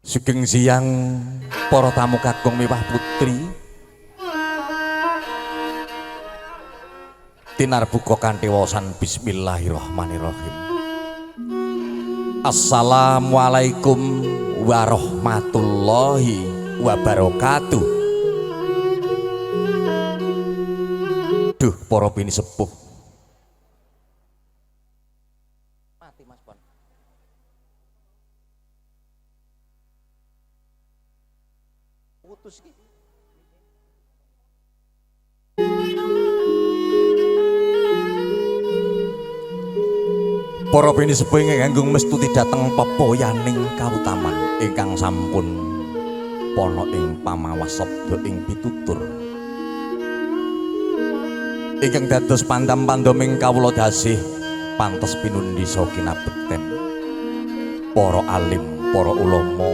Sugeng siang para tamu kakung miwah putri. Tinarbuka kanthi waosan bismillahirrahmanirrahim. Assalamualaikum warahmatullahi wabarakatuh. Duh para pinisepuh. Mati Mas Pon. Putus iki. Para pinisepuh ingkang agung mestuti dhateng pepoyaning kautaman ingkang sampun pana ing pamawas sabda ing pitutur. Ingkang dados pandam-pandoming kawula dasih pantes pinundi saha kinabekten. Para alim, para ulama,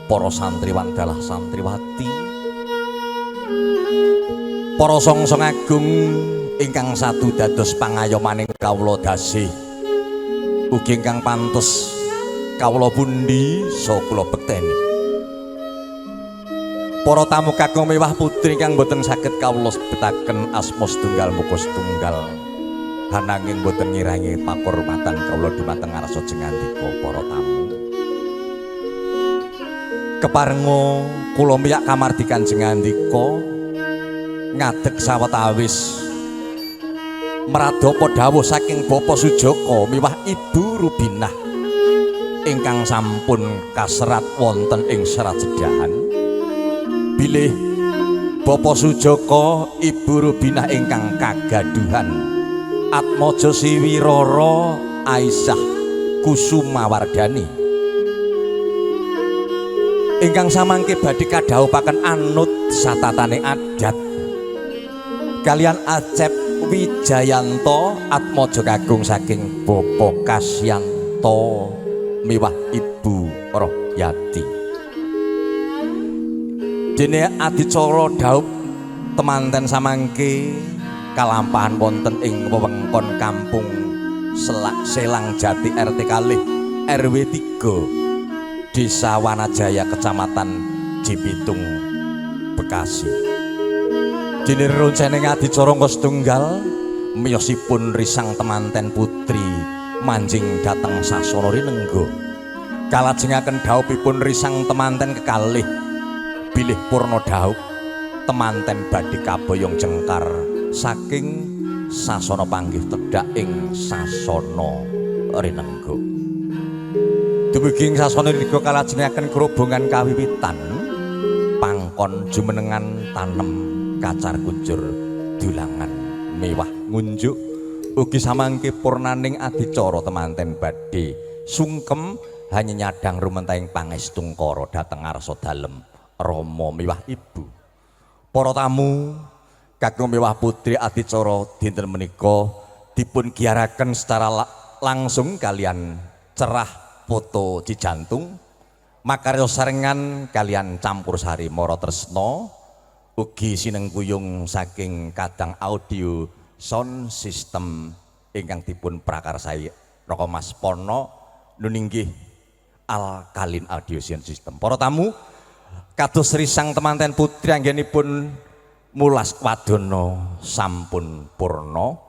para santriwan dalah santriwati, para songsong agung ingkang satu dados pangayomaning kawula dasih, ugi ingkang pantes kawula pundi saha kula bekteni. Para tamu kakung mewah putri ingkang boten saged kawula sebetaken asma setunggal muka setunggal, ananging boten ngirangi pakurmatan kawula dumateng ngarsa jengandika para tamu. Keparenga kula miyak kamardikan jengandika ngadeg sawetawis mradapa dawuh saking Bapak Sujoko miwah Ibu Rubinah ingkang sampun kaserat wonten ing serat sedahan. Bilih Bapak Sujoko Ibu Rubinah ingkang kagaduhan Atmaja Siwirara Aisyah Kusumawardani ingkang samangke badhe kadhawuhaken anut satatane adat kalian Acep Wijayanto Atmaja kagung saking Bapak Kasyanto miwah Ibu Rohyati. Dene adicara dhaup temanten samangke kalampahan wonten ing wewengkon kampung Selang Jati RT kalih RW 3 Desa Wanajaya Kecamatan Cibitung Bekasi. Dene rencene adicara angka setunggal miyosipun risang temanten putri manjing dhateng sasana rinengga. Kalajengaken dhaupipun risang temanten kekalih bilih purna dhaup temanten badhe kaboyong jengkar saking sasana panggih tedhak ing sasana rinengga. Dumugi ing sasana rinengga kalajengaken krobongan kawiwitan pangkon jumenengan tanem kacar kucur dulangan mewah ngunjuk ugi samangke purnaning adicara temanten badhe sungkem hanya nyadang rumentahing pangestungkara dhateng ngarsa dalem rama miwah ibu. Para tamu kakung miwah putri adicara dinten menika dipun giyaraken secara langsung kalian cerah foto Cijantung makarya sarengan kalian campur sari Mara Tresna ugi sinengkuyung saking kadang audio sound system ingkang dipun prakarsai Raka Mas Pono nuninggih Alkalin Audio Sound System. Para tamu kados risang temanten putri anggenipun mulas wadana sampun purna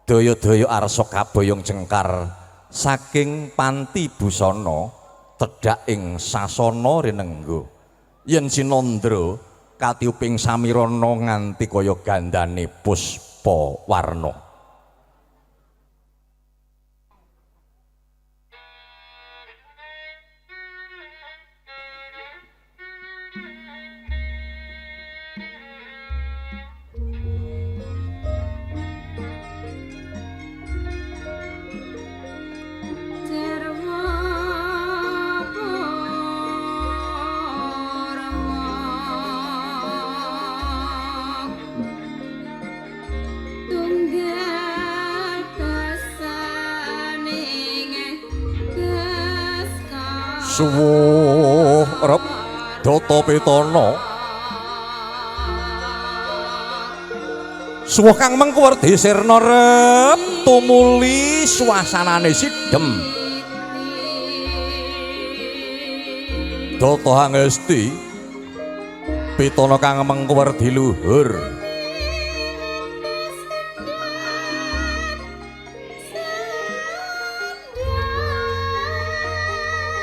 daya-daya arsa kaboyong jengkar saking panti busana tedhak ing sasana rinengga. Yen sinandra katiuping samirana nganti kaya gandane puspa warna. Suwuh rep data pitana suwuh kang mengku werdi sirna rep tumuli suasanane sidem. Data hangesti pitana kang mengku werdi luhur.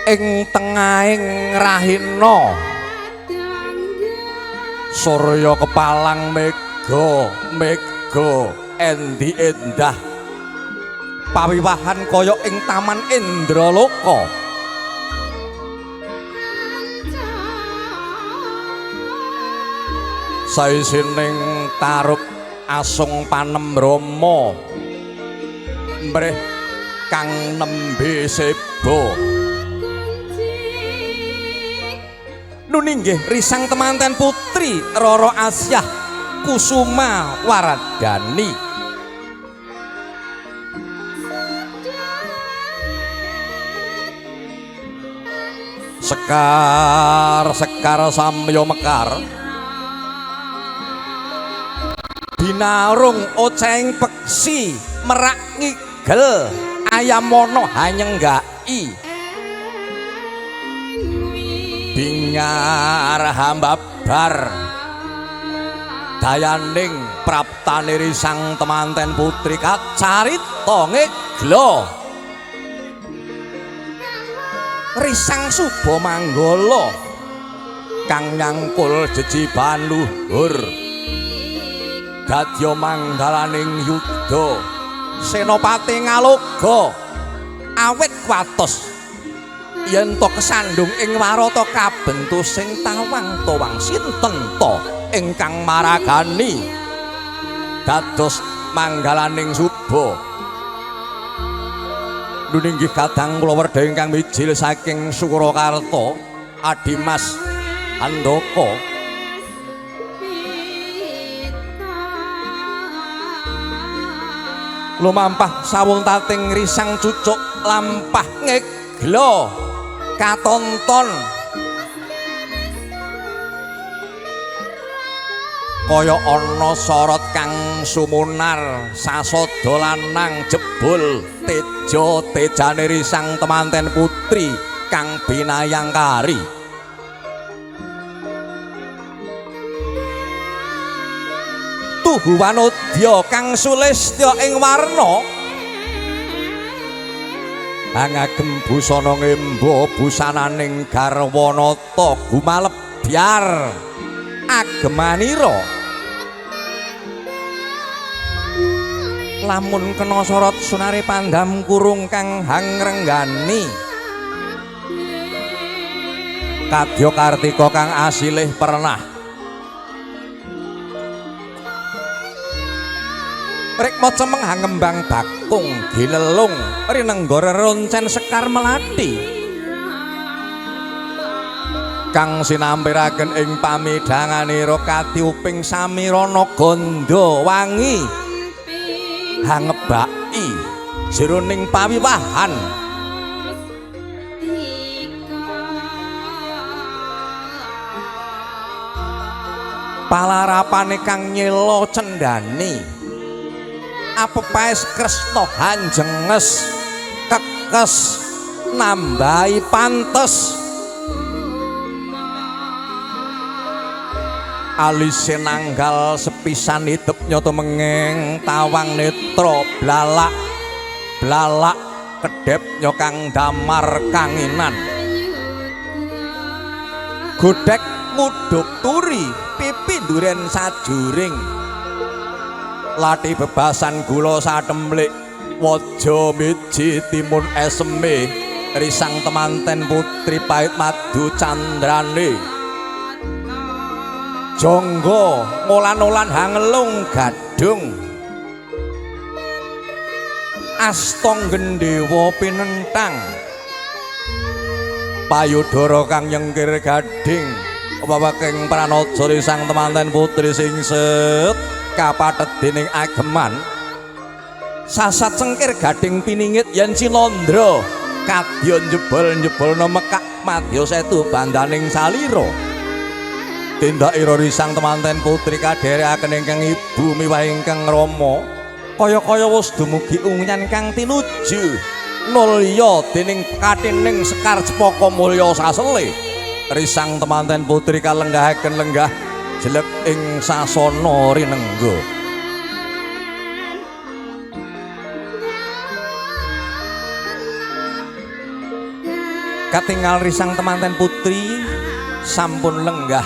Ing tengahing rahina surya kepalang mega mega endi endah pawiwahan kaya ing taman Indraloka. Saisining tarup asung panembrama mrih kang nembe seba. Nuninggih risang temanten putri Roro Asyah Kusuma Waradani. Sekar sekar samya mekar binarung oceng peksi merak ngigel ayamono hanyenggaki bingar hambabar dayaning praptane risang temanten putri kacarita ngegla risang suba manggala kang nyangkul jejiban luhur dadya manggalaning yuda senopati ngaloga awit kuwatos yen to kesandung ing warata kabentu sing tawang towang sinten to ingkang maragani dados manggalaning suba. Nuninggih kadang kula werdha ingkang mijil saking Surakarta Adimas Handaka. Lumampah sawuntating risang cucuk lampah ngegla katonton kaya ana sorot kang sumunar sasada lanang jebul teja tejane risang temanten putri kang binayangkari. Tuhu wanodya kang sulistya ing warna angagem busana ngemba busananing garwanata gumalebyar agemanira. Lamun kena sorot sunare pandam kurung kang hangrenggani kadya kartika kang asilih pernah rikma cemeng hangembang bakung ginelung rinenggara roncen sekar melati kang sinampiraken ing pamidhanganira katiuping samirana gandha wangi hangebaki jroning pawiwahan. Palarapane kang nyela cendhani apepaes Kresna hanjenges kekes nambahi pantes alise nanggal sepisan idep nyata mengeng tawang netra blalak blalak kedhep nyokang damar kanginan godhek ngudhup turi pipi duren sajuring lati bebasan gula satemlik waja miji timun eseme risang temanten putri pait madu candrane jonggo ngolan-olan hangelung gadung astong gendewa pinentang payudara kang nyengkir gading wawaking pranaja risang temanten putri singset kapathet dening ageman sasat cengkir gading piningit yen cinandra kadya njebol-njebolna mekak madya setu bandaning salira tindakira risang temanten putri kadherekaken ingkang ibu miwah ingkang rama kaya-kaya wis dumugi unyan kang tinuju nulya dening katining sekar cepaka mulya sasele. Risang temanten putri kalenggahaken lenggah jelek ing sasana rinengga. Katingal risang temanten putri sampun lenggah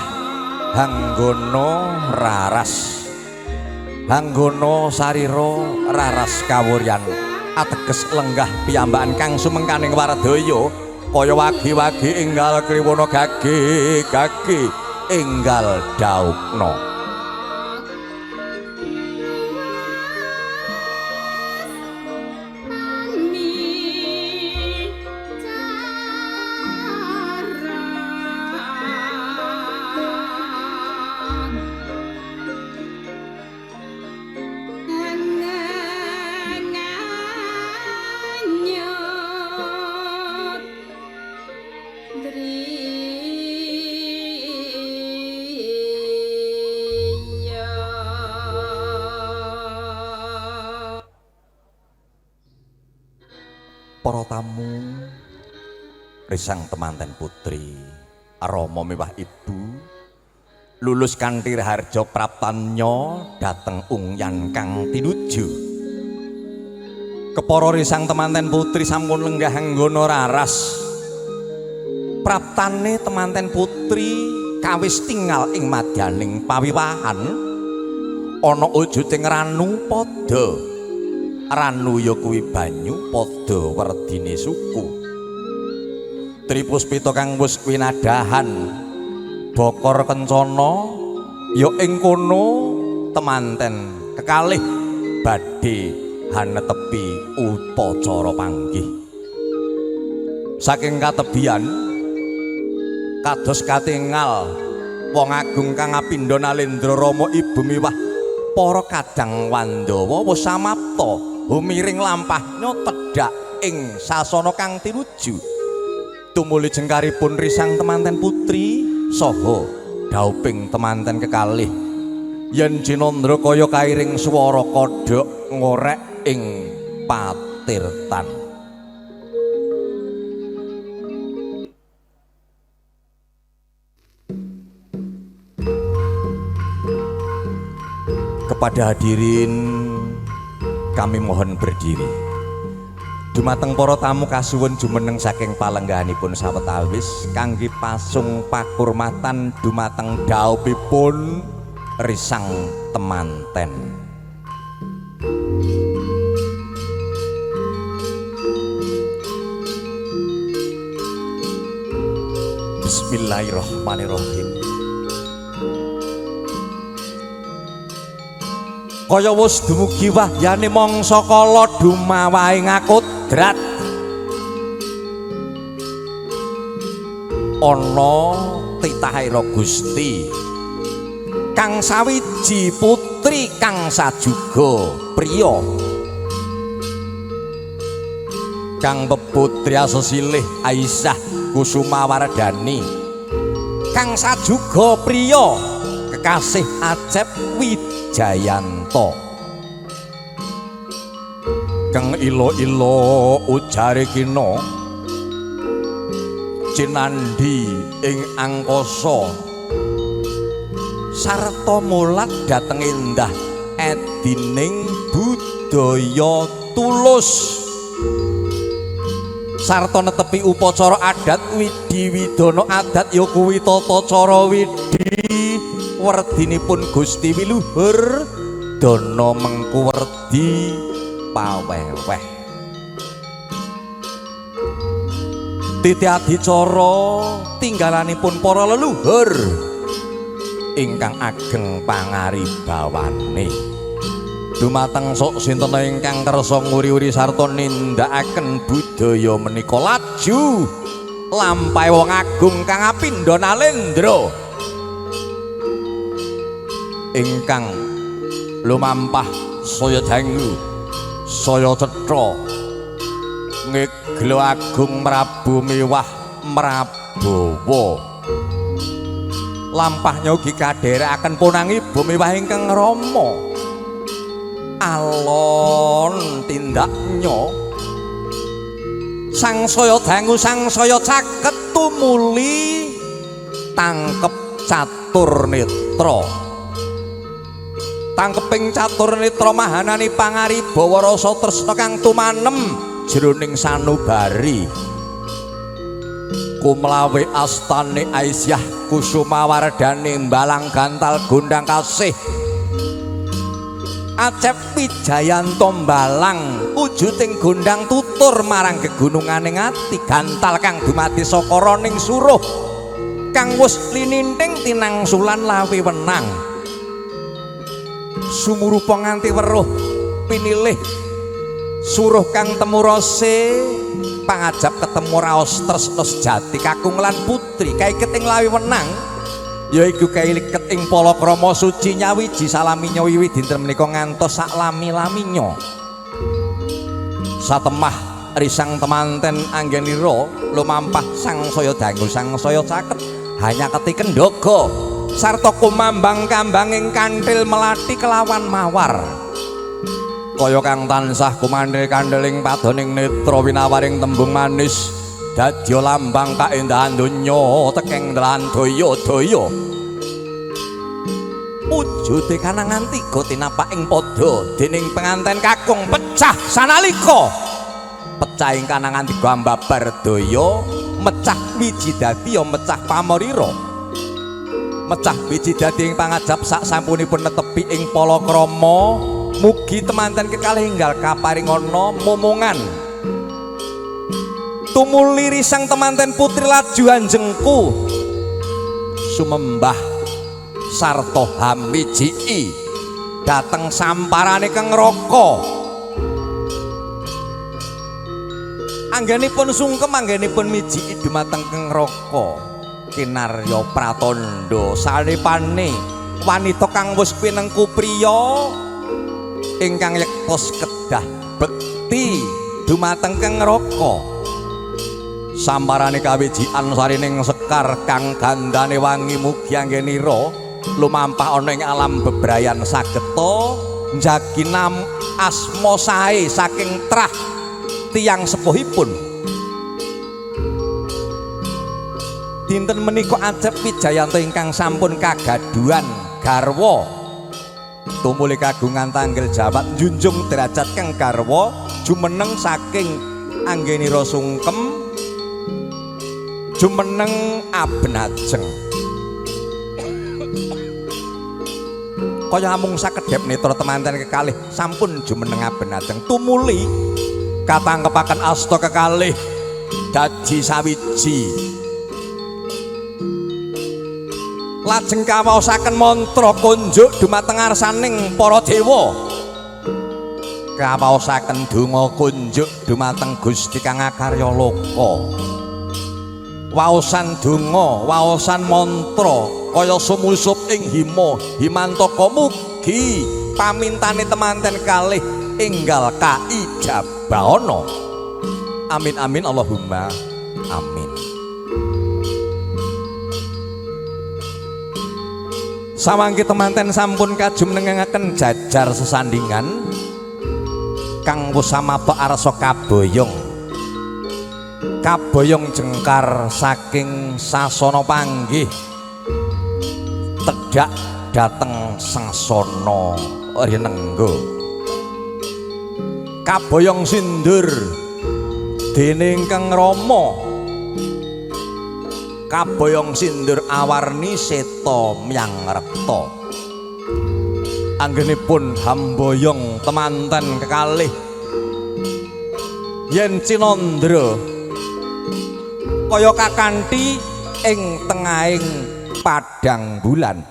hanggono raras. Hanggono sarira raras kawuryan ateges lenggah piyambakan kang sumengkaning waradaya kaya wagi-wagi enggal kliwona gage-gage enggal daukna. Para tamu risang temanten putri rama miwah ibu lulus kanthi raharja praptanya dhateng ungyan kang tinuju. Kepara risang temanten putri sampun lenggah anggana raras. Praptane temanten putri kawis tingal ing madyaning pawiwahan ana wujuding ranu pada. Ranu ya kuwi banyu padha werdine suku. Tripuspita kang wis winadahan bokor kencana ya ing kono temanten kekalih badhe hanetepi upacara panggih. Saking katebian kados katingal wong agung kang apindha nalendra rama ibu miwah para kadang Wandawa wis samapta humiring lampahnya tedhak ing sasana kang tinuju. Tumuli jengkaripun risang temanten putri saha dauping temanten kekalih yen jinandra kaya kairing swara kodhok ngorek ing patirtan. Kepada hadirin kami mohon berdiri. Dumateng para tamu kasuwun jumeneng saking palenggahanipun sawetawis kangge pasung pakurmatan dumateng dhaupipun risang temanten. Bismillahirrahmanirrahim. Kaya wis dumugi wahyane mangsa kala dumawahe ngakodrat ana titahira Gusti kang sawiji putri kang sajuga priya kang peputri asesilih Aisyah Kusuma Wardani kang sajuga priya kekasih Acep Wijayanto. Kang ilo-ilo ujare kina cinandhi ing angkasa sarta mulat dhateng endah edining budaya tulus sarta netepi upacara adat widhi widana adat ya kuwi tata cara widhi werdinipun Gusti Wiluhur dana mengku werdi paweweh. Titi adicara tinggalanipun para leluhur ingkang ageng pangaribawane. Dumateng sok sinten ingkang kersa nguri-uri sarta nindakaken budaya menika laju lampahe wong agung kang apindha nalendra ingkang lumampah saya dangu saya cetha ngeglo agung Prabu miwah Mrabawa. Lampahnya ugi kadherekaken ponang ibu miwah ingkang rama. Alon tindaknya sang saya dangu sang saya caket tumuli Tangkep catur netra. Tangkeping catur netra mahanani pangaribawa rasa tresna kang tumanem jroning sanubari. Kumlawe astane Aisyah Kusumawardhani mbalang gantal gondang kasih. Acep Wijayanto mbalang wujuding gondang tutur marang gegununganing ati gantal kang dumadi saka roning suruh kang wis lininting tinangsulan lawe wenang. Sumurupa nganti weruh pinilih suruh kang temurose pangajap ketemu raos tresna sejati kakung lan putri kaiket ing lawe wenang yaiku kailiket ing palakrama suci nyawiji salaminya wiwi dinten menika ngantos sak lami-laminya. Satemah risang temanten anggenira lumampah sangsaya dangu sangsaya caket hanya keti kendhaga sarta kumambang kambanging kanthil melati kelawan mawar. Kaya kang tansah kumandhil-kandheling padoning netra winawaring tembung manis dadya lambang kaendahan donya tekeng dalan daya-daya. Wujude kanangan tiga tinapak ing padha dening penganten kakung pecah sanalika. Pecah ing kanangan tiga ambabar daya mecah wiji dadi ya mecah pamorira. Mecah wiji dadi ing pangajap sak sampunipun netepi ing palakrama mugi temanten kekalih enggal kaparingana momongan. Tumuli risang temanten putri laju anjengku sumembah sarta hamijii dateng samparane kang neraka. Anggenipun sungkem anggenipun mijiki dumateng kang neraka. Kinarya pratandha salipane wanita kang wis pinengku priya ingkang yektos kedah bekti dumateng kang neraka. Samparane kawijian sarining sekar kang gandane wangi mugi anggenira lumampah ana ing alam bebrayan sageta njagi nam asma sae saking trah tiyang sepuhipun. Dinten menika Acep Wijayanto ingkang sampun kagaduhan garwa tumuli kagungan tanggel jawab njunjung derajat kang garwa jumeneng saking anggenira sungkem jumeneng abenajeng. Kaya amung sakedhep netra temanten kekalih sampun jumeneng abenajeng tumuli katangkepaken asta kekalih daji sawiji. Lajeng kawaosaken mantra kunjuk dumateng ngarsaning para dewa. Kawaosaken donga kunjuk dumateng Gusti kang akarya loka. Waosan donga, waosan mantra kaya sumusup ing hima himantaka mugi pamintane temanten kalih enggal kaijabahana. Amin amin Allahumma amin. Samangke temanten sampun kajumenengaken jajar sesandingan kang wis samapta arsa kaboyong. Kaboyong jengkar saking sasana panggih tedhak dhateng sasana rinengga. Kaboyong sindur dening Kang Rama. Kaboyong sindur awarni seta myang rekta. Anggenipun hamboyong temanten kekalih yen cinandra kaya kakanthi ing tengahing padhang bulan.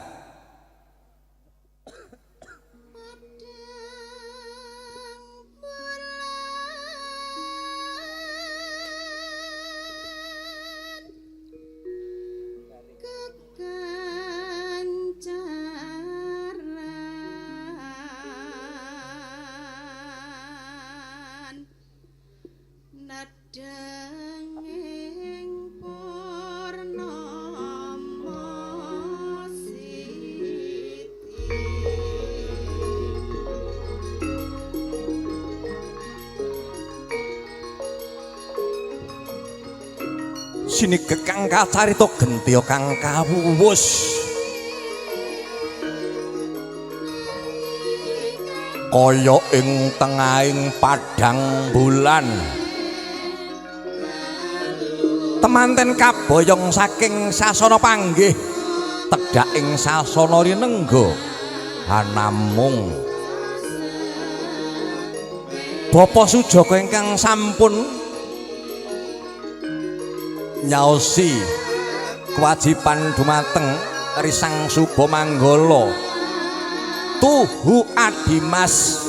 Nedeng ing purnama. Sinigek kang kacarita gentiya kang kawuwus. Kaya ing tengahing padhang bulan. Temanten kaboyong saking sasana panggih tedhak ing sasana rinengga hanamung Bapa Sujaka ingkang sampun nyaosi kewajiban dumateng Risang Suba Manggala tuhu Adimas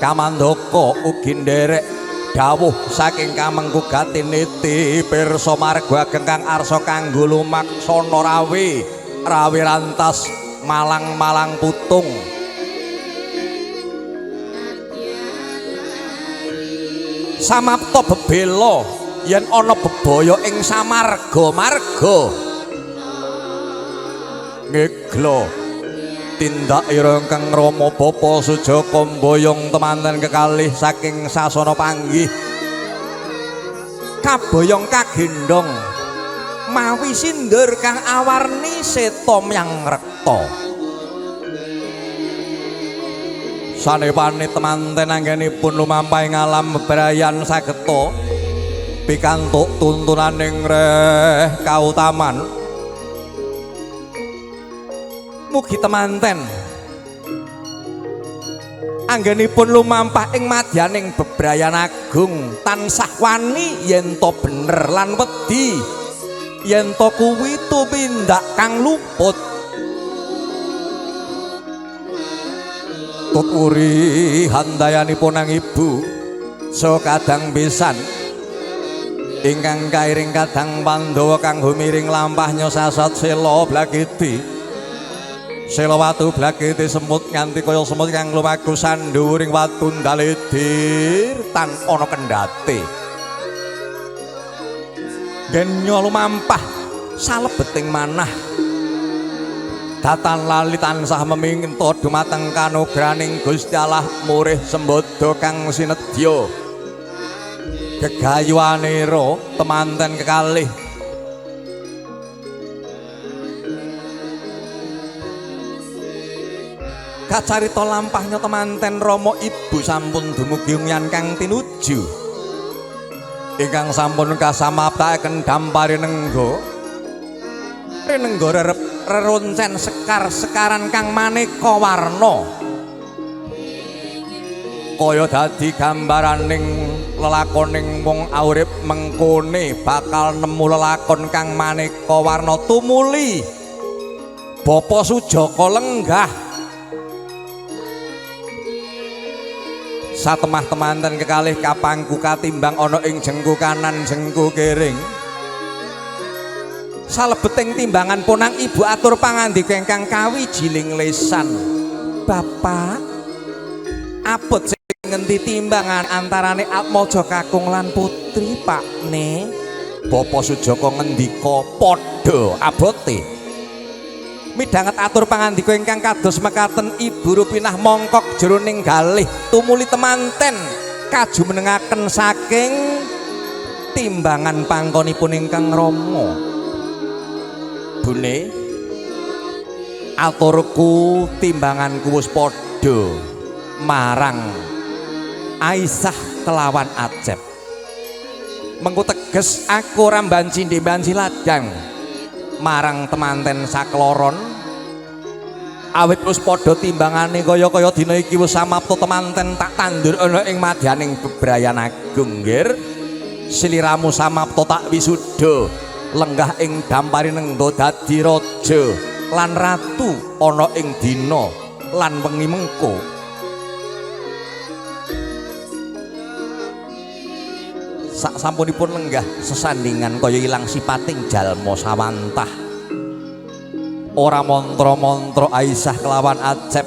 Kamandaka ugi nderek dawuh saking kamengku gatiniti pirsa marga ageng kang arsa kanggo lumaksana rawe rawe rantas malang-malang putung. Samapta bebela yen ana bebaya ing samarga-marga ngegla tindak ira ingkang rama Bapa Sujaka mboyong temanten kekalih saking sasana panggih kaboyong kagendhong mawi sindur kang awarni seta myang rekta. Sanepane temanten anggenipun lumampah ing alam bebrayan sageta pikantuk tuntunaning reh kautaman. Mugi temanten anggenipun lumampah ing madyaning bebrayan agung tansah wani yen to bener lan wedi yen to kuwi tumindak kang luput. Tut wuri handayanipun nang ibu so kadang pisan ingkang kairing kadang Pandhawa kang humiring lampahnya sasat sela blakiti sela watu blakiti semut nganti kaya semut kang lumaku sandhuwuring watu ndalidir tan ana kendhate. Genya lumampah salebeting manah datan lali tansah meminta dumateng kanugrahaning Gusti Allah murih sembada kang sinedya. Gegayuhanira temanten kekalih kacarita lampahnya temanten rama ibu sampun dumugi ngyan kang tinuju ingkang sampun kasamaptaken dampari nengga rinengga reroncen sekar-sekaran kang maneka warna kaya dadi gambaraning lelakoning wong aurip mengkone bakal nemu lelakon kang maneka warna tumuli Bapa Sujaka lenggah satemah temanten kekalih kapangku katimbang ana ing jengku kanan jengku kiring salebeting timbangan ponang ibu atur pangandika ingkang kawijiling lesan. Bapak abot sing ngendi timbangan antarane Atmaja kakung lan putri Pakne? Bapa Sujaka ngendika padha abote. Midhanget atur pangandika ingkang kados mekaten Ibu Rupinah mongkok jroning galih tumuli temanten kajumenengaken saking timbangan pangkonipun ingkang rama. Bune aturku timbanganku wis padha marang Aisyah kelawan Acep. Mengko teges aku ora mbanci mbanci ladang marang temanten sakloron awit wis padha timbangane kaya-kaya dina iki wis samapta temanten tak tandur ana ing madyaning bebrayan agung nggir sliramu samapta tak wisuda lenggah ing dampari nengga dadi raja lan ratu ana ing dina lan wengi mengko. Sak sampunipun lenggah sesandingan kaya ilang sipating jalma sawantah ora mantra-mantra Aisyah kelawan Acep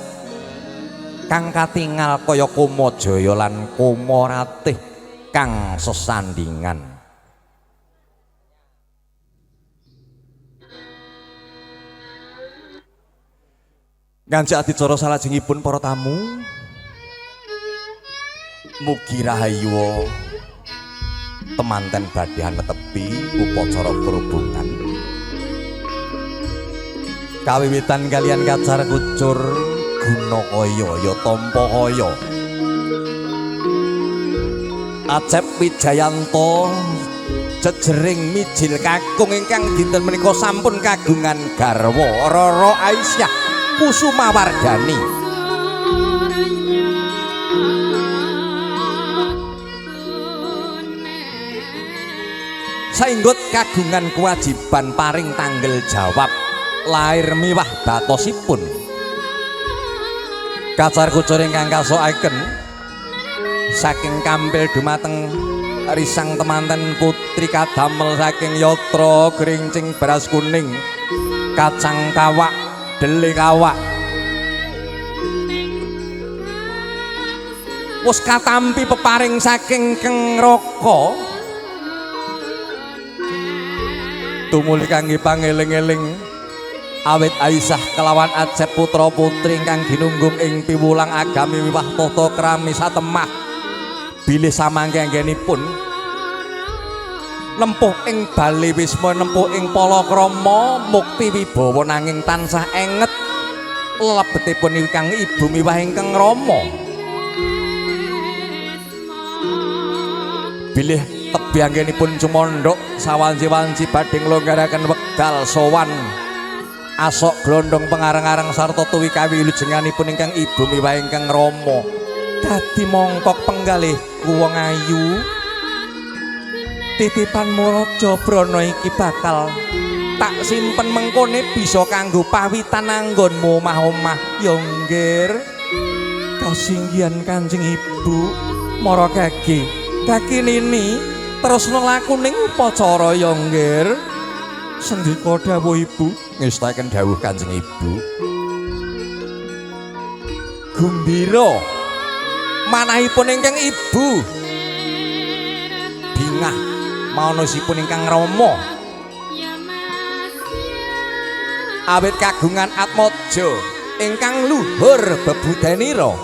kang katingal kaya Kumajaya lan Kumaratih kang sesandingan. Ngancik adicara salajengipun para tamu mugi rahayu Temanten badhe netepi upacara kerubungan. Kawiwitan kalian kacar kucur guna kaya ya tampa kaya. Acep Wijayanto jejering mijil kakung ingkang dinten menika sampun kagungan garwa Rara Aisyah Kusumawardhani. Saenggot kagungan kewajiban paring tanggel jawab lair miwah batosipun. Kacar kucur ingkang kasokaken saking kampil dumateng risang temanten putri kadamel saking yatra gerincing beras kuning, kacang kawak, dele kawak. Wus katampi peparing saking Keng Raka. Tumuli kangge pangeling-eling awit Aisyah kelawan Acep putra putri ingkang ginunggung ing piwulang agami wiwah tata krami satemah bilih samangke anggenipun nempuh ing bale wisma nempuh ing palakrama mukti wibawa nanging tansah enget lebetipun ingkang ibu miwah ingkang rama. Bilih tebih anggenipun cumandhak sawanci-wanci badhe nglonggaraken wekdal sowan asok glondong pengareng-areng sarta tuwi kawilujenganipun ingkang ibu miwah ingkang rama. Dadi mongkok penggalih wong ayu titipanmu Raja Brana iki bakal tak simpen mengkone bisa kanggo pawitan anggonmu omah-omah. Ya nggir, kasinggihan Kanjeng Ibu mara kaki kaki nini terus nelaku ning upacara. Ya nggir, sendika dawuh Ibu. Ngestaken dawuh Kanjeng Ibu. Gumbira manahipun ingkang ibu, bingah manusipun ingkang rama awit kagungan atmaja ingkang luhur bebudanira.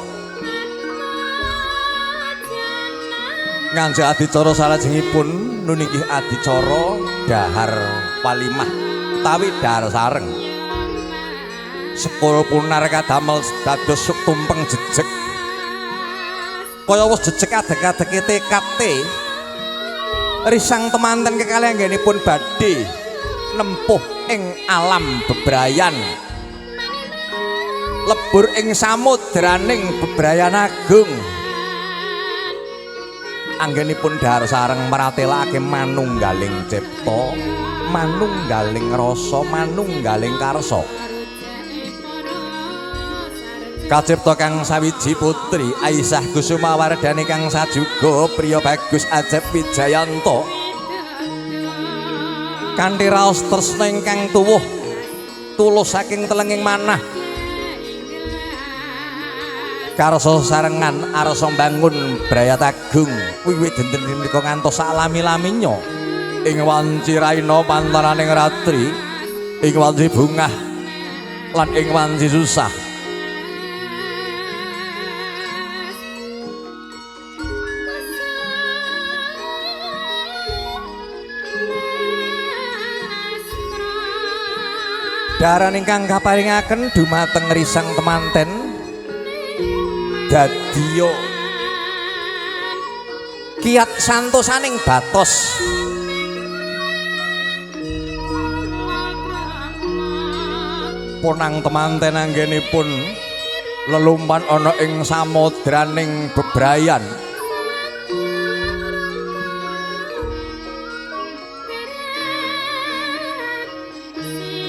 Nganjuk adicara salajengipun nuningih adicara dahar walimah utawi dahar sareng. Sekul punar kadamel dados suk tumpeng jejeg. Kaya wis jejeg adeg-adege tekate risang temanten kekalih anggenipun badhe nempuh ing alam bebrayan, lebur ing samudraning bebrayan agung. Anggenipun dahar sareng maratelake manunggaling cipta, manunggaling rasa, manunggaling karsa. Kacipta kang sawiji putri Aisyah Kusumawardhani kang sajuga priya bagus Acep Wijayanto kanthi raos tresna ingkang tuwuh tulus saking telenging manah. Karsa sarengan arsa mbangun brayat agung wiwit dinten menika ngantos salami-laminya ing wanci raina pantaraning ratri, ing wanci bungah lan ing wanci susah. Daran ingkang kaparingaken dumateng risang temanten dadiya kiat santosaning batos. Ponang temanten anggenipun lelumpan ana ing samudraning bebrayan.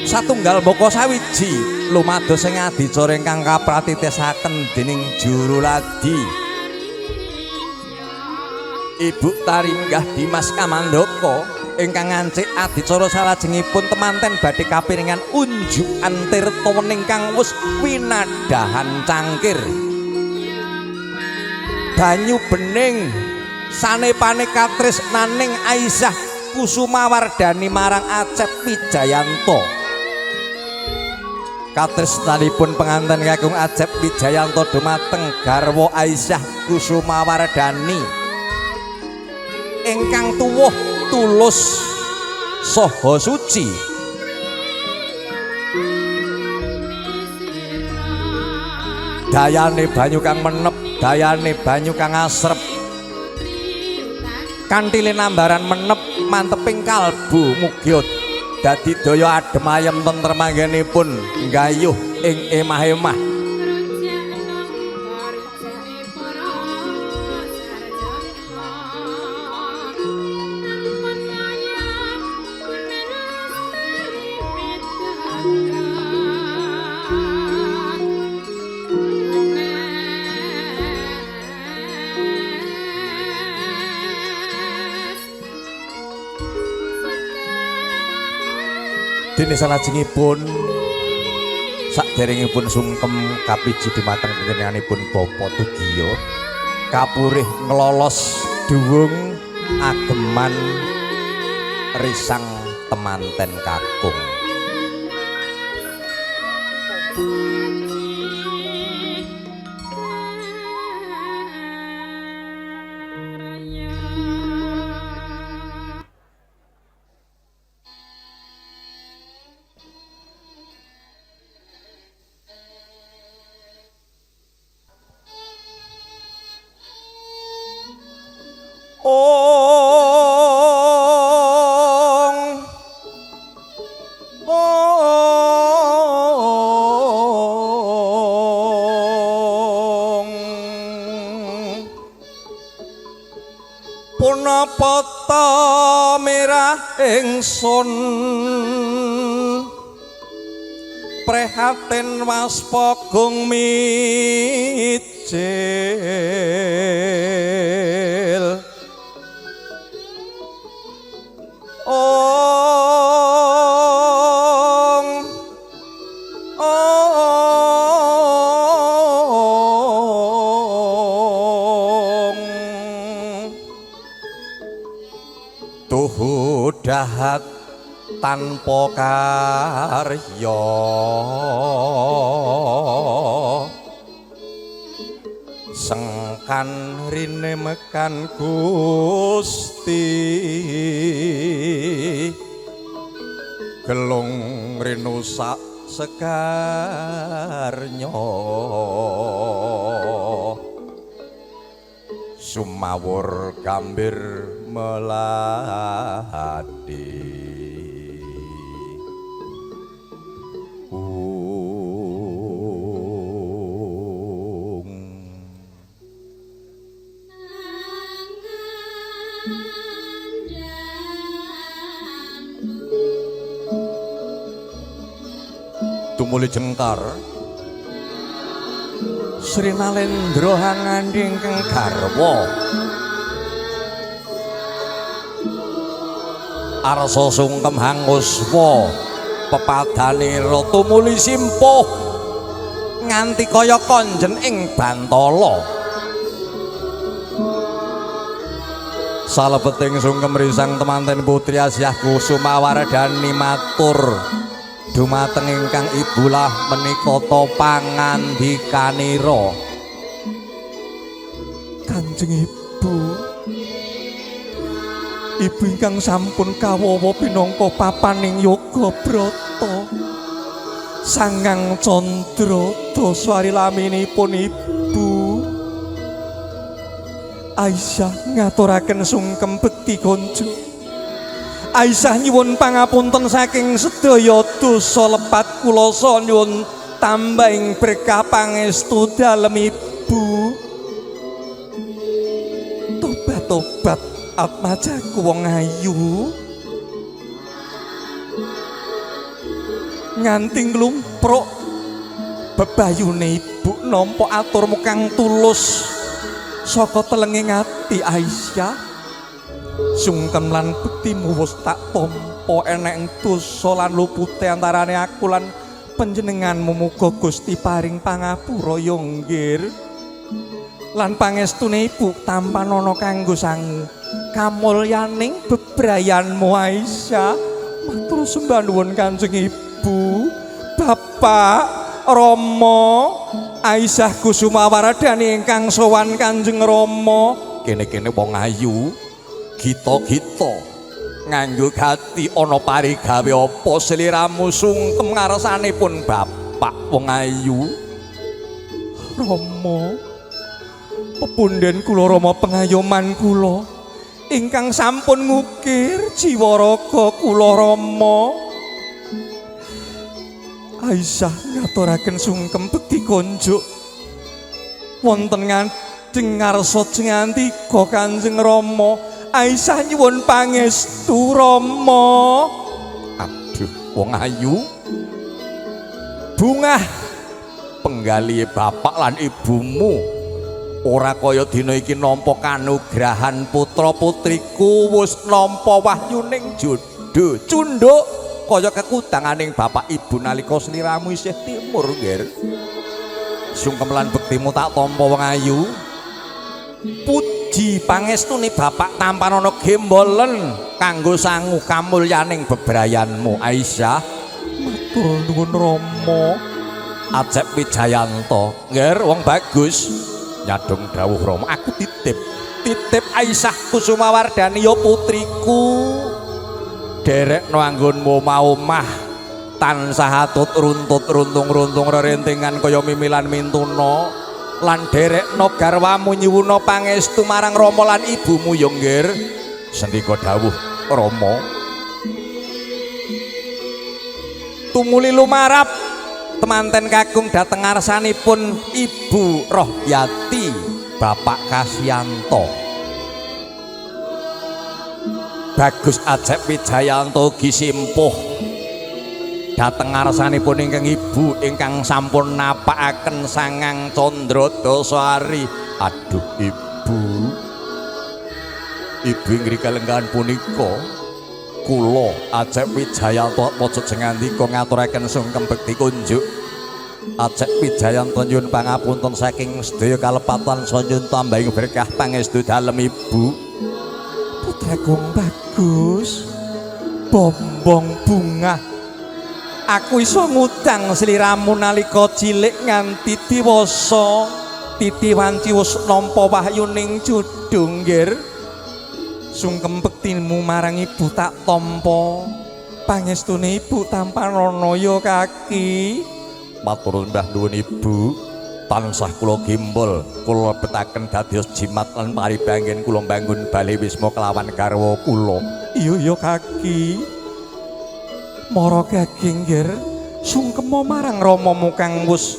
Satunggal baka sawiji lumados ing adicara ingkang kapratitesaken dening juru ladi Ibu Taringgah Dimas Kamandaka ingkang ngancik adicara salajengipun temanten badhe kapiringan unjukan tirta wening kang wis winadahan cangkir banyu bening sanepane katresnaning Aisyah Kusumawardhani marang Acep Wijayanto. Katresnanipun penganten kakung Acep Wijayanto dumateng garwa Aisyah Kusumawardhani ingkang tuwuh tulus saha suci. Dayane banyu kang menep, dayane banyu kang asrep, kanthi linambaran menep manteping kalbu mugi dadi daya adem ayem tentrem anggenipun nggayuh ing emah-emah. Dene salajengipun saderengipun sungkem kapiji dumateng panjenenganipun Bapak Tugiya kapurih nglolos dhuwung ageman risang temanten kakung. Punapa ta mirah ingsun prihatin waspagung mijil ong ong tuhu dahat tanpa karya sengkan rine mekan Gusti gelung rinusak sekarnya sumawur gambir melati. Tumuli jengkar Sri Nalendra hangandi ingkang garwa arsa sungkem hanguswa pepadanira tumuli simpuh nganti kaya konjen ing bantala. Salebeting sungkem risang temanten putri Asyah Kusuma Wardani matur dumateng ingkang ibulah menika ta pangandikanira. Kanjeng Ibu, ibu ingkang sampun kawawa pinangka papaning yoga brata sangang candra daswari laminipun Ibu Aisyah ngaturaken sungkem bekti konjo. Aisyah nyuwun pangapunten saking sedaya dosa lepat kula nyuwun tambahing berkah pangestu dalem Ibu. Tobat-tobat atmajaku wong ayu nganti nglumpruk bebayune ibu nampa aturmu kang tulus saka telenging ati Aisyah. Sungkem lan bektimu wis tak tampa eneng dosa lan lupute antarane aku lan panjenenganmu muga Gusti paring pangapura ya nggir lan pangestune ibu tampanana kanggo sangu kamulyaning bebrayanmu Aisyah. Matur sembah nuwun Kanjeng Ibu, Bapak Rama Aisyah Kusuma Wardani ingkang sowan Kanjeng Rama. Kene-kene wong ayu Gita-gita nganggo gati ana parigawe apa sliramu sungkem ngarsanipun bapak wong ayu. Rama, pepunden kula Rama pengayoman kula ingkang sampun ngukir jiwa raga kula Rama. Aisyah ngaturaken sungkem bekti konjuk wonten ngadeng ngarsa jengantika Kanjeng Rama. Aisyah nyuwun pangestu Rama. Aduh wong ayu, bungah penggalihe bapak lan ibumu ora kaya dina iki nampa kanugrahan putra putriku wis nampa wahyuning jodho cunduk kaya kekudanganing bapak ibu nalika sliramu isih timur nggir. Sungkem lan bektimu tak tampa wong ayu. Puji pangestune bapak tampanana gembolen kanggo sangu kamulyaning bebrayanmu Aisyah. Matur nuwun Rama. Acep Wijayanto nggir wong bagus nyadong dawuh Rama, aku titip titip Aisyah Kusumawardhani ya putriku, derekno anggonmu omah tansah atut runtut runtung-runtung rerentingan kaya mimilan mintuna, lan derekno garwamu nyuwuna pangestu marang Rama lan ibumu ya nggir. Sendika dawuh Rama. Tumuli lumarap temanten kakung dhateng ngarsanipun Ibu Rohyati Bapak Kasyanto. Bagus Acep Wijayanto ugi simpuh dhateng ngarsanipun ingkang ibu ingkang sampun napakaken sangang candra dasa ari. Aduh ibu, ibu ing ngrika lenggahan punika kula Acep Wijayanto pojok jengandika ngaturaken sungkem bekti kunjuk. Acep Wijayanto nyuwun pangapunten saking sedaya kalepatan saha tambahing berkah pangestu dalem ibu. Putraku bagus, bombong bungah, aku iso ngutang sliramu nalika cilik nganti dewasa. Titi wanci wis nampa wahyuning jodho nggir. Sungkem bektimu marang ibu tak tampa, pangestune ibu tampanana ya kaki. Matur mbah nuwun ibu, tansah kula gembol kula lebetaken dados jimat lan paribanggen kula mbangun bale wisma kelawan garwa kula. Iya ya kaki. Mara kaki nggir, sungkema marang ramamu kang wis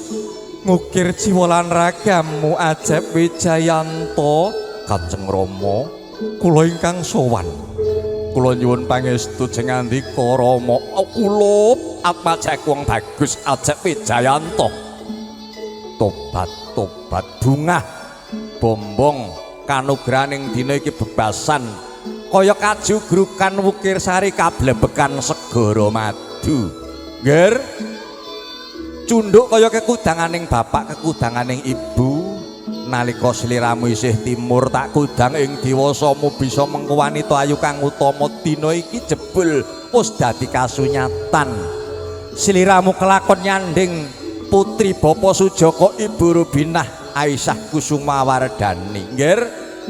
ngukir jiwa lan ragamu Acep Wijayanto. Kanjeng Rama, kula ingkang sowan, kula nyuwun pangestu jengandika Rama. Kula atmajak wong bagus Acep Wijayanto. Tobat tobat bungah bombong kanugrahaning dina iki bebasan kaya kajugrukan wukir sari kablebekan segara madu nggir. Cunduk kaya kekudanganing bapak kekudanganing ibu nalika sliramu isih timur tak kudang ing diwasamu bisa mengko wanita ayu kang utama dina iki jebul wis dadi kasunyatan. Sliramu kelakon nyanding putri Bapa Sujaka Ibu Rubinah Aisyah Kusumawardhani nggir.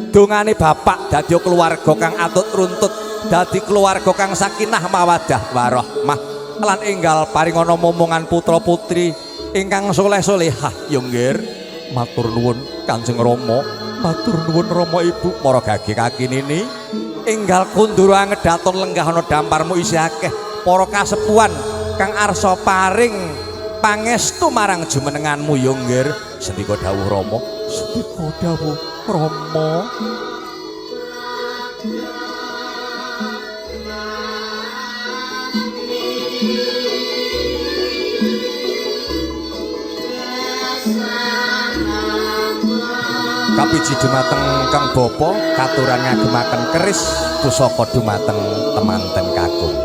Dongane bapak dadi keluarga kang atut runtut, dadi keluarga kang sakinah mawaddah warahmah lan enggal paringana momongan putra putri ingkang soleh-solehah ya nggir. Matur nuwun Kanjeng Rama, matur nuwun Rama ibu. Para gage kaki nini enggal kondur angedaton lenggah ana damparmu isih akeh para kasepuhan kang arsa paring pangestu marang jumenenganmu ya nggir. Sendika dawuh Rama, sendika dawuh Rama. Kapiji dumateng Kang Bapa katuran ngagemaken keris pusaka dumateng temanten kakung.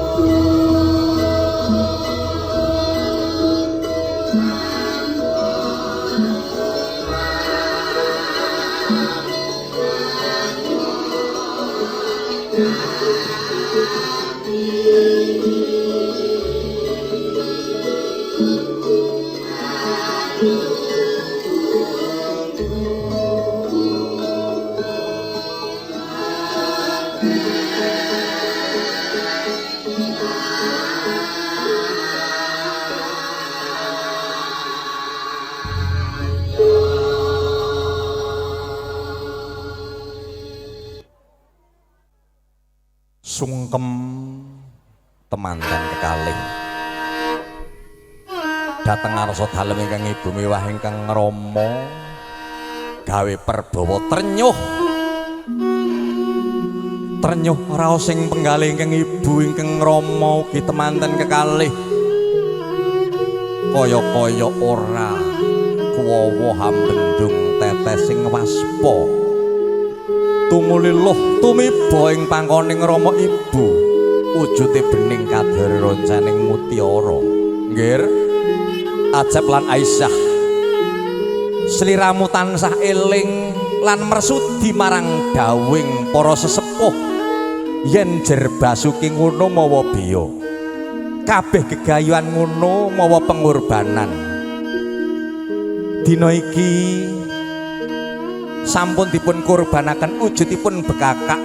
Sungkem temanten kekalih dhateng ngarsa dalem ingkang ibu miwah ingkang rama gawe perbawa trenyuh trenyuh raos ing penggalih ingkang ibu ingkang rama ugi temanten kekalih kaya-kaya ora kuwawa hambendung tetes sing waspa tumuli luh tumiba ing pangkoning rama ibu wujute bening kadar roncaning mutiara. Nggir Acep lan Aisyah, sliramu tansah eling lan mersudi marang dawing para sesepuh yen jer basuki ngono mawa biya, kabeh gegayuhan ngono mawa pengorbanan. Dina iki sampun dipun kurbanaken wujudipun bekakak.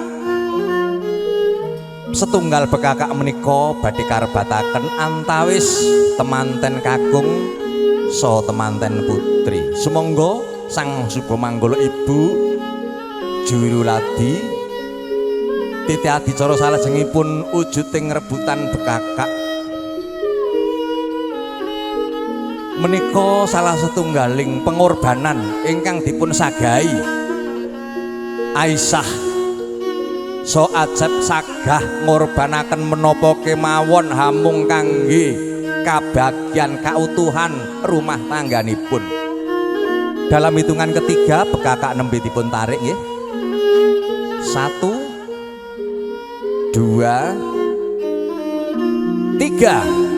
Setunggal bekakak menika badhe karbataken antawis temanten kakung saha temanten putri. Sumangga Sang Suba Manggala Ibu Juruladi titi adicara salajengipun wujuding rebutan bekakak menika salah setunggaling pengorbanan ingkang dipun sagahi Aisyah so Acep sagah ngorbanaken menapa kemawon hamung kangge kabagyan kautuhan rumah tangganipun. Dalam hitungan ketiga bekakak nembe dipun tarik nggih. 1 2 3.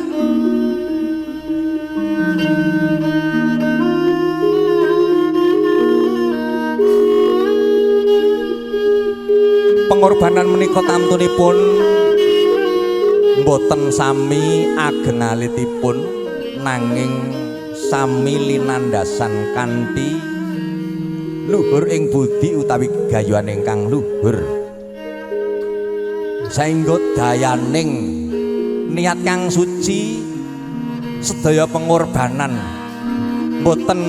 Pengorbanan menika tamtunipun mboten sami ageng alitipun nanging sami linandasan kanthi luhur ing budi utawi gegayuhan ingkang luhur. Saengga dayaning niat kang suci sedaya pengorbanan mboten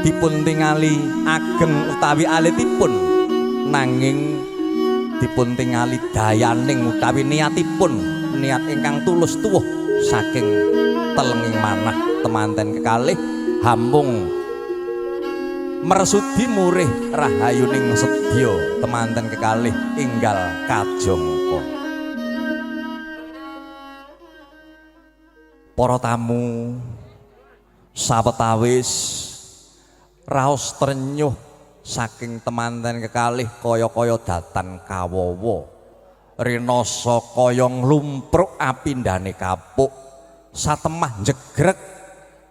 dipun tingali ageng utawi alitipun nanging dipun tingali dayaning utawi niatipun, niat ingkang tulus tuwuh saking telenging manah temanten kekalih hamung mersudi murih rahayuning sedya temanten kekalih enggal kajangka. Para tamu sawetawis raos trenyuh saking temanten kekalih kaya-kaya datan kawawa rinasa kaya nglumpruk apindhane kapuk satemah jegrek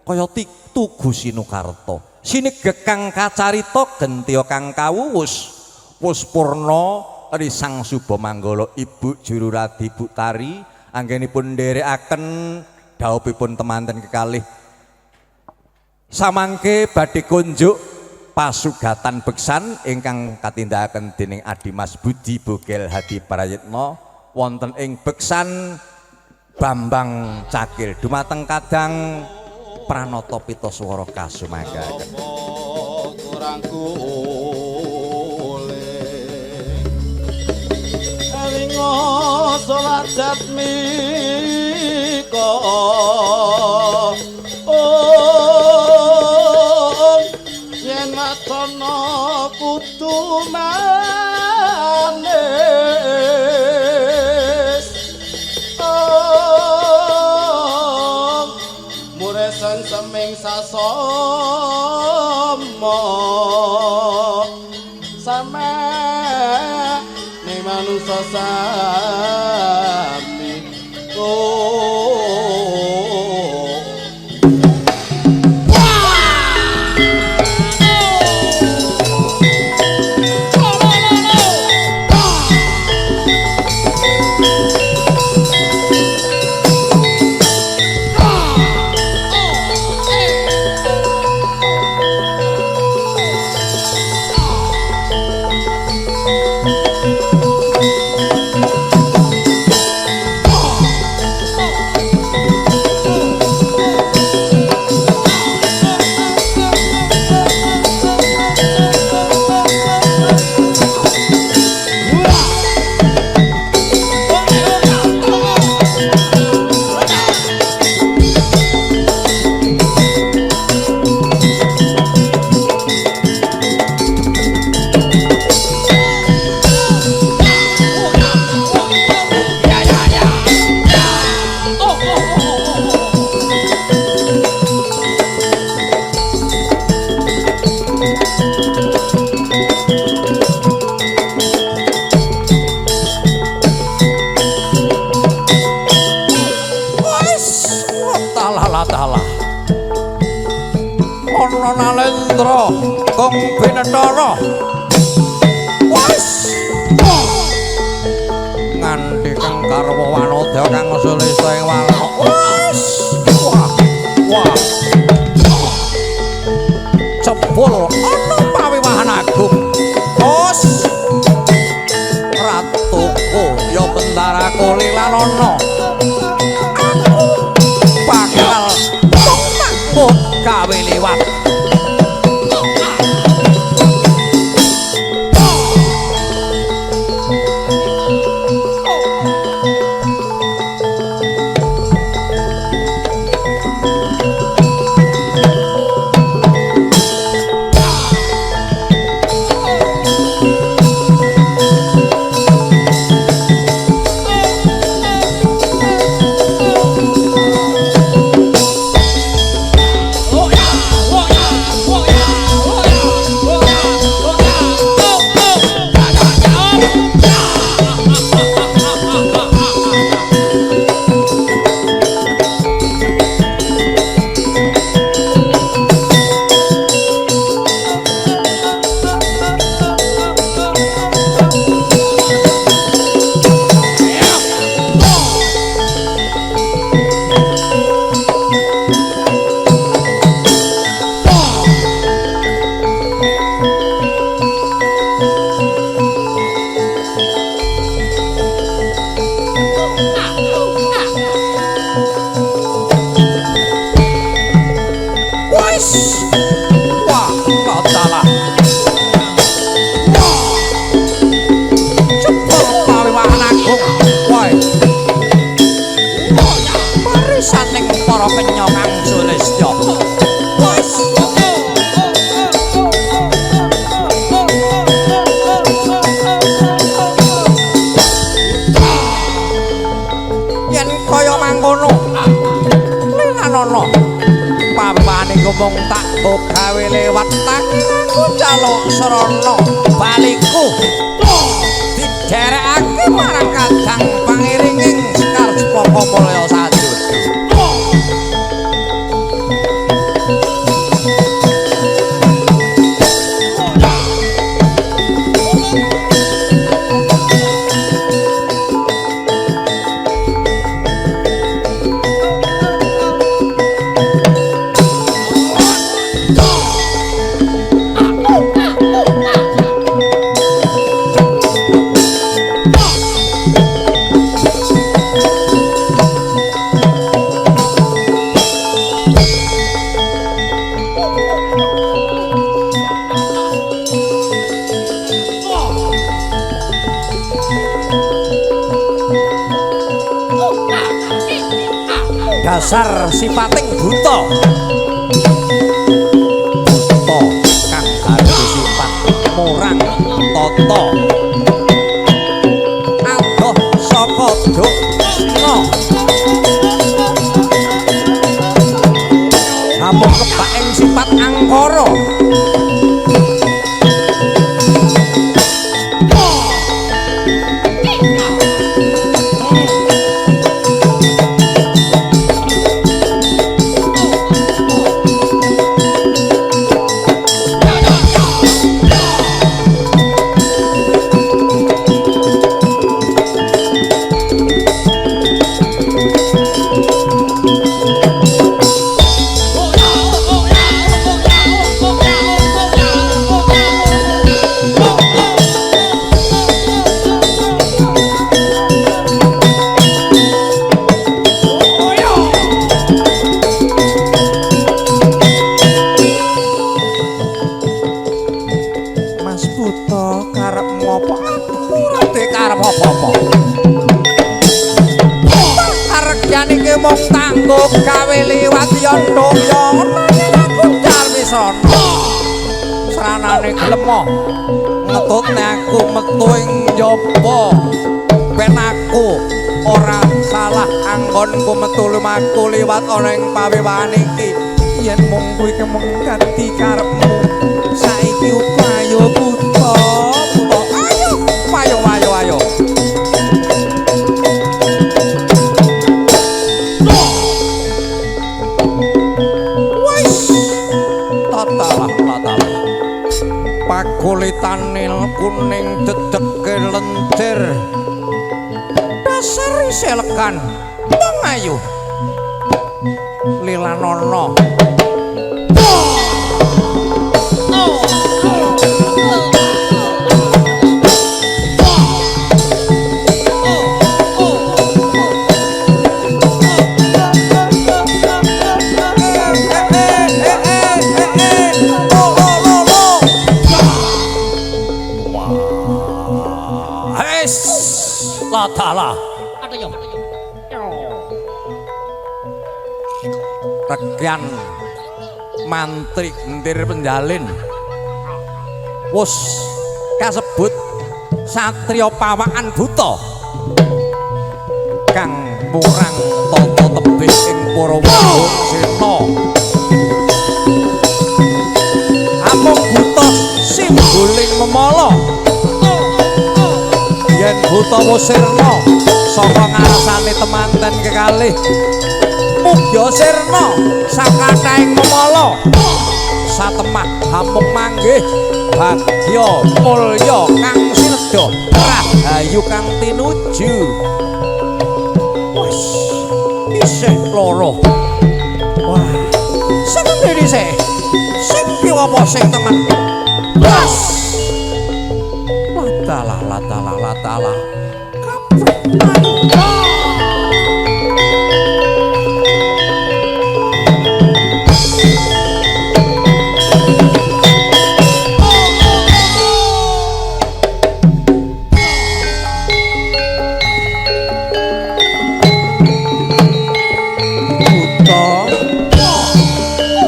kaya tugu sinukarta sinegek kang kacarita gentiya kang kawuwus wus purna ri Sang Suba Manggala Ibu Jururadi Bu Tari anggenipun nderekaken dhaupipun temanten kekalih samangke badhe kunjuk pasugatan beksan ingkang katindakaken dening Adimas Budi Bogel Hadi Prayitno wonten ing beksan Bambang Cakil dumateng kadang Pranata Pita Swara kasumanggakaken. Wacana kudu manis om muresen seming sasama same ning manusa sami Oh! Srana Nalendra kang binetara. Wis nganti kang garwa wanodya kang sulista ing warna. Wis wah wah cepul ana pawiwahan agung. Bos ratuku ya bendaraku lilanana. Aku bakal takut gawe liwat. Mung tak gawe lewat tanganku jaluk srana baliku diderekake marang kadang pangiringing Sekar Cepaka Mulya Sajudu. Dasar sipating buta. Buta kang gaduh sifat murang tata. Adoh saka dukna. Sampun kebak ing sifat angkara. Gawe liwat yondo yo aku Darwisana sranane gelem ngetutne aku metu ing njaba ben aku ora salah anggonku metu lumaku liwat ana ing pawewahan iki yen mung kuwi kemung dadi karepmu saiki uga ayo buta buta ayo ayo ayo ayo. Matane kuning dedeke lentir. Dasar iselekan wong ayu. Lilanono. Latalah. Rekan mantri gendir penjalin wus kasebut satriya pawakan buta kang murang tata tebih ing para sena. Amung buta simboling memala yen buta wus sirna saka ngarsane temanten kekalih mugya sirna sakathahing memala satemah hamung manggih bagya mulya kang sinedha rahayu kang tinuju. Wis isih loro. Wah, sing endi dhisik? Sing piye apa sing temen? Wes. Latalah latalah latalah.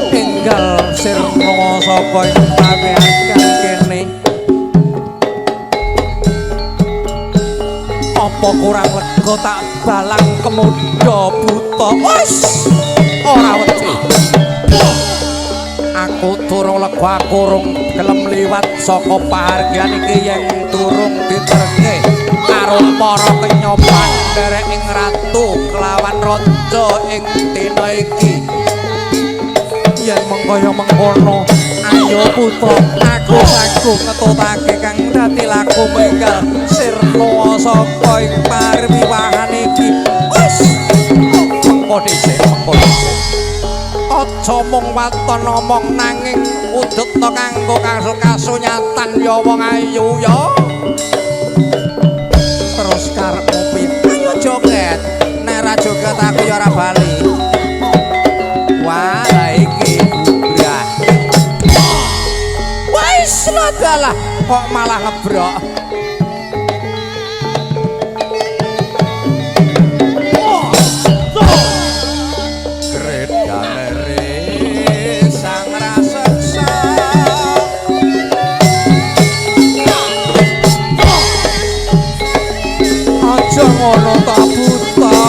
Enggal sirna saka ing pawean kang kene. Apa kurang lega tak balang kemuda buta. Wis ora wedi. Aku durung lega, aku rung gelem liwat saka pahargyan iki yen durung diterke karo para kenyopan nderek ing ratu kelawan raja ing dina iki. Yen mengkaya mengkono, ayo putra, aku sanggup ngetutake kang dadi laku enggal sirna saka ing pariwiwahan iki. Wis mengko dhisik, mengko dhisik. Aja mung waton omong nanging udutna kanggo kasunyatan ya wong ayu ya. Terus karepmu piye? Ayo joget. Nek ra joget aku ya ora bali. Wah, iki bubrah. Wis ladalah kok malah ngebrok. Gredane sang raseksa. Aja ngono ta buta.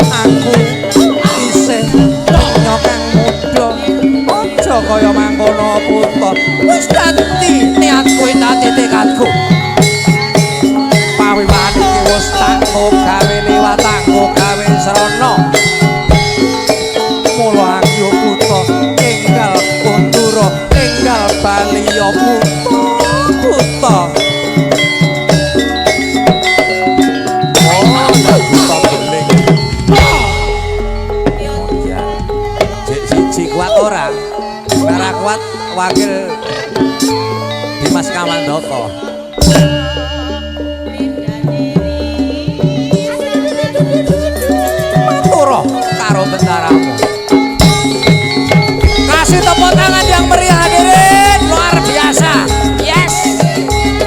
Aku isih kang muda. Aja kaya mangkono buta. Wis dadi niatku dadi tekadku. Pawiwahan iki wis tak gawe liwat aku gawe srana. Mula aku buta enggal kundura enggal bali ya buta buta. Oh, buta beling. Ya. Jek siji kuat ora? Ora kuat wakil Dimas Kamandaka. Matur karo bendaramu. Kasih tepuk tangan yang meriah hadirin, luar biasa. Yes.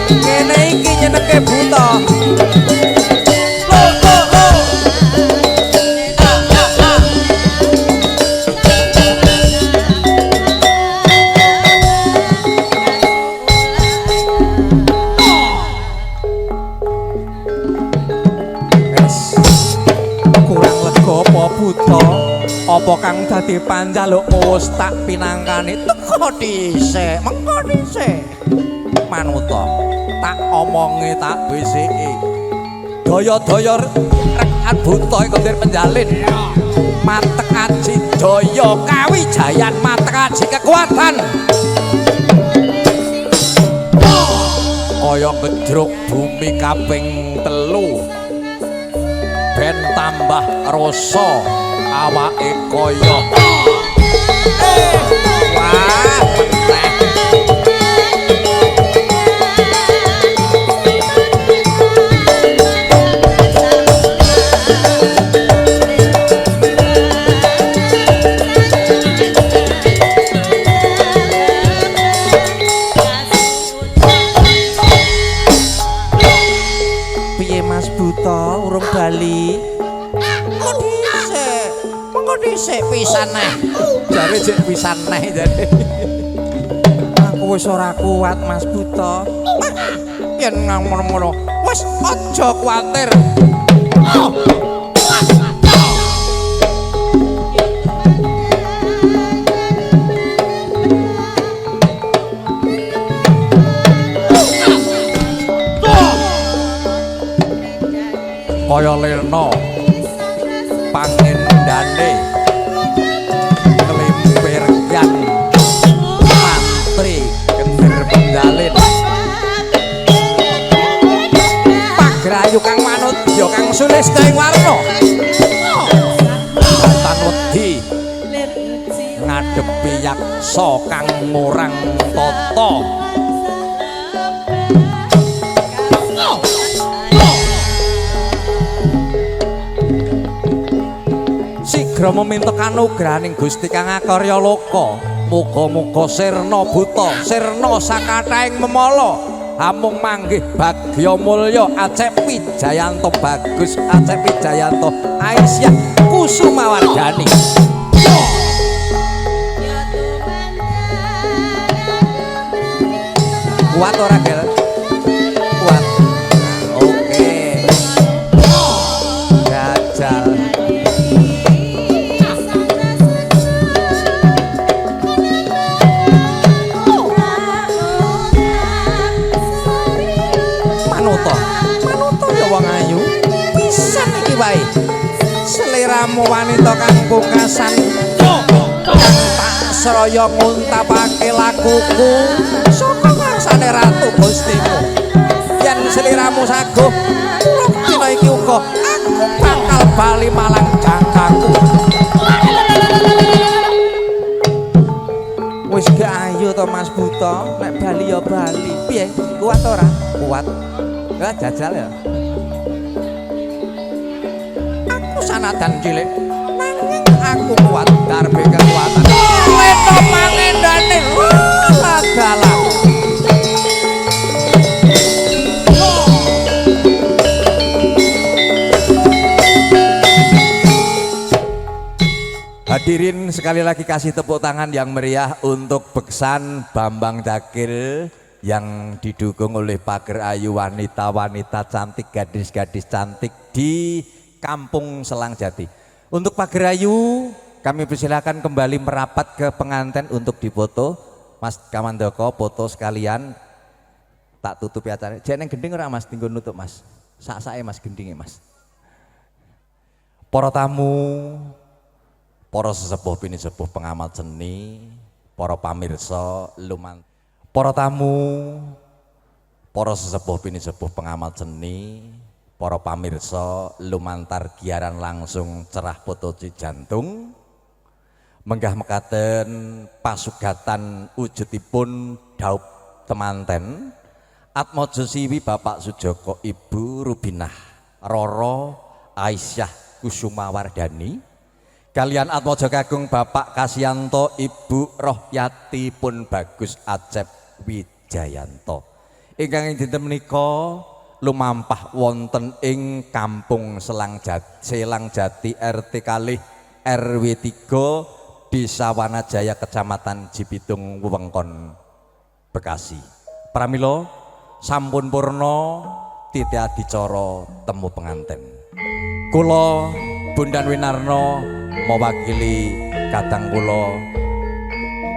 Kene iki nyenengke buta. Lo lo lo. Ah ah ah. Yes. Kurang lega apa buta? Apa kang dadi panjalukmu wis tak pinangkani? Teko dhisik, mengko dhisik. Manuta, tak omongi tak bisiki. Daya-daya rekan buta iku ndir penjalin. Matek aji daya kawijayan, matek aji kekuatan. Kaya gejruk bumi kaping 3 ben tambah rasa awake kaya wah meneh. Piye Mas Buta urung bali? Mengko dhisik. Mengko dhisik pisan neh. Jare jek pisan neh jare. Aku wis ora kuat Mas Buta. Yen ngono-ngono wis aja kuwatir. Kaya lena pangendane klimpirgan mantri gender pendalin pagrayu kang manudya kang sulista ing warna tan wedi ngadepi yaksa kang ngurang tata. Sigra meminta kanugrahaning Gusti kang akarya loka. Muga-muga sirna buta, sirna sakathahing memala, amung manggih bagya mulya Acep Wijayanto Bagus Acep Wijayanto Aisyah Kusumawardhani. Kuat ora, Gel? Kuat. Oke. Jajal. Manuta, manuta ya wong ayu. Pisan iki wae. Seliramu wanita kang pungkasan kang tak seraya nguntapake lakuku saka ngarsane ratu Gustimu. Yen seliramu saguh, dina iki uga aku bakal bali malang jangkaku. Wis gak ayu to Mas Buta, nek bali ya bali. Piye? Kuat ora? Kuat. Lah jajal ya. Aku sanadan cilik, nanging aku kuat darbe kekuatan. Lena pangendane ladalah. Hadirin sekali lagi kasih tepuk tangan yang meriah untuk Beksan Bambang Cakil yang didukung oleh Pager Ayu wanita-wanita cantik, gadis-gadis cantik di Kampung Selang Jati. Untuk Pager Ayu kami persilakan kembali merapat ke pengantin untuk dipoto. Mas Kamandoko foto sekalian, tak tutupi acara. Jangan gending ora Mas, tinggal nutup Mas. Sak-sake Mas gendinge Mas. Para tamu, para sesepuh pinisepuh pengamat seni, para pamirsa luman, para tamu, para sesepuh pinisepuh pengamat seni, para pamirsa lumantar giaran langsung cerah foto Cijantung, menggah mekaten pasugatan wujudipun daup temanten Atmojo Siwi Bapak Sujoko Ibu Rubinah Roro Aisyah Kusumawardhani kalian Atmojo Kagung Bapak Kasianto Ibu Rohyati pun Bagus Acep Wijayanto. Ingkang ing dinten menika lumampah wonten ing Kampung Selang Jati, Selang Jati RT kalih RW 3 Desa Wanajaya Kecamatan Cibitung Wewengkon Bekasi. Pramila sampun purna titi adicara temu penganten. Kula Bondan Winarno mewakili kadang kula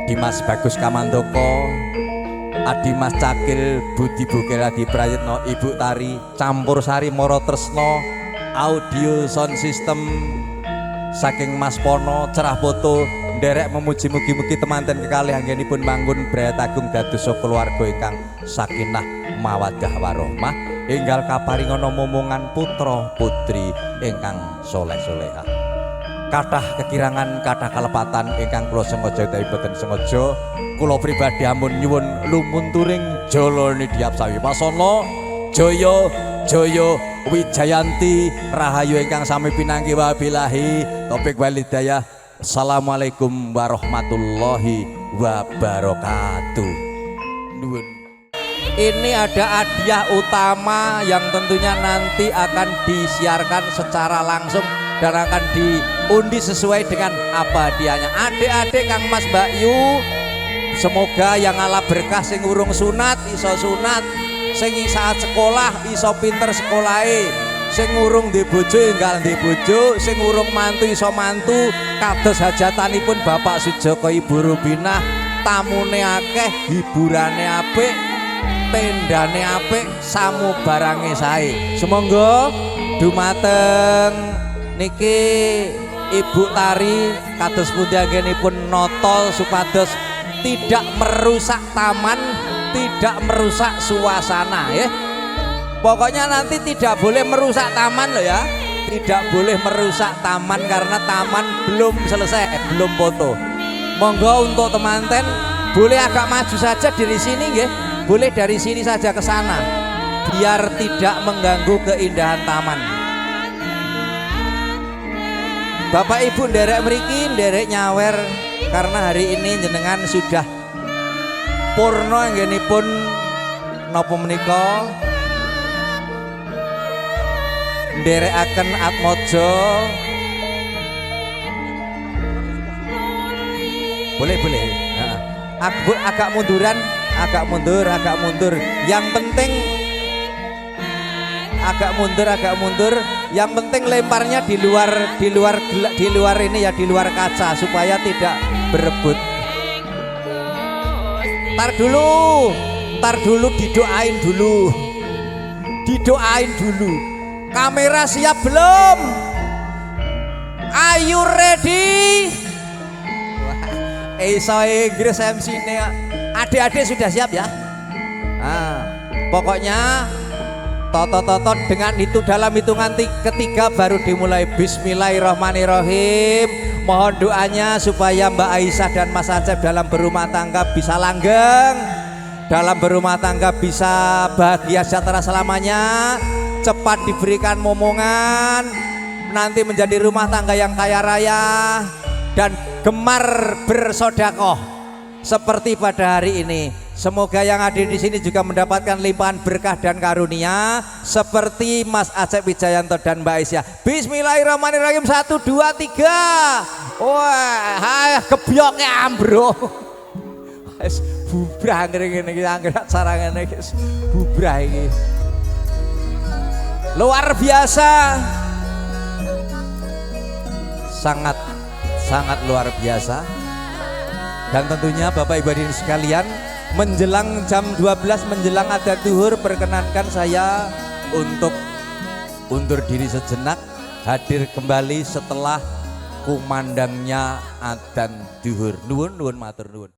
Dimas Bagus Kamandoko, Adi Mas Cakil, Budi Bukil Adi Prayitno, Ibu Tari, Campur Sari Moro Tresno, Audio Sound System saking Mas Pono, Cerah Foto, Nderek memuji mugi-mugi temanten kekalih anggenipun manggun brayat agung dados keluarga ingkang sakinah mawaddah warahmah, enggal kaparingana momongan putra putri ingkang soleh-solehah. Kathah kekirangan, kathah kalepatan ingkang kula sengaja utawi boten sengaja, kula pribadi ampun nyuwun lumunturing jala nidhiyap sawi pasana. Jaya Jaya Wijayanti rahayu ingkang sami pinanggi, wabillahi taufik walhidayah. Assalamualaikum warahmatullahi wabarakatuh. Nuwun. Ini ada hadiah utama yang tentunya nanti akan disiarkan secara langsung dan akan diundi sesuai dengan apa hadiahnya. Adik-adik, Kang Mas, Mbak Yu, semoga yang ala berkah, sing urung sunat iso sunat, sing saat sekolah iso pinter sekolahe, sing urung duwe bojo enggal duwe bojo, sing urung mantu iso mantu, kados hajatanipun Bapak Sujoko Ibu Rubinah, tamune akeh, hiburane apik, tendane apik, samu barange sae. Sumangga dumateng niki Ibu Tari, kados pundi anggenipun nata supados tidak merusak taman, tidak merusak suasana ya. Pokoknya nanti tidak boleh merusak taman loh ya. Tidak boleh merusak taman karena taman belum selesai, belum foto. Monggo untuk temanten boleh agak maju saja dari sini nggih. Boleh dari sini saja ke sana biar tidak mengganggu keindahan taman. Bapak Ibu nderek mriki, nderek nyawer karena hari ini jenengan sudah purna anggenipun napa menika nderekaken atmaja. Boleh, boleh. Heeh. Agak munduran, agak mundur, agak mundur. Yang penting agak mundur, agak mundur. Yang penting lemparnya di luar ini ya, di luar kaca supaya tidak berebut. Ntar dulu, ntar dulu, didoain dulu. Didoain dulu. Kamera siap belum? Are you ready? Wah, iso Inggris MC ini. Adik-adik sudah siap ya? Nah, pokoknya toto-toto dengan itu dalam hitungan ketiga baru dimulai. Bismillahirrahmanirrahim. Mohon doanya supaya Mbak Aisyah dan Mas Acep dalam berumah tangga bisa langgeng, dalam berumah tangga bisa bahagia sejahtera selamanya, cepat diberikan momongan, nanti menjadi rumah tangga yang kaya raya dan gemar bersodakoh seperti pada hari ini. Semoga yang hadir di sini juga mendapatkan limpahan berkah dan karunia seperti Mas Acep Wijayanto dan Mbak Aisyah. Bismillahirrahmanirrahim. 1, 2, 3. Wah, hai, gebyoknya ambruk. Wis bubrah ngene ngene iki, anggere acara ngene iki bubrah iki. Luar biasa. Sangat sangat luar biasa. Dan tentunya Bapak Ibu hadirin sekalian, menjelang jam 12, menjelang adzan zuhur, perkenankan saya untuk undur diri sejenak, hadir kembali setelah kumandangnya adzan zuhur. Nuwun nuwun, matur nuwun.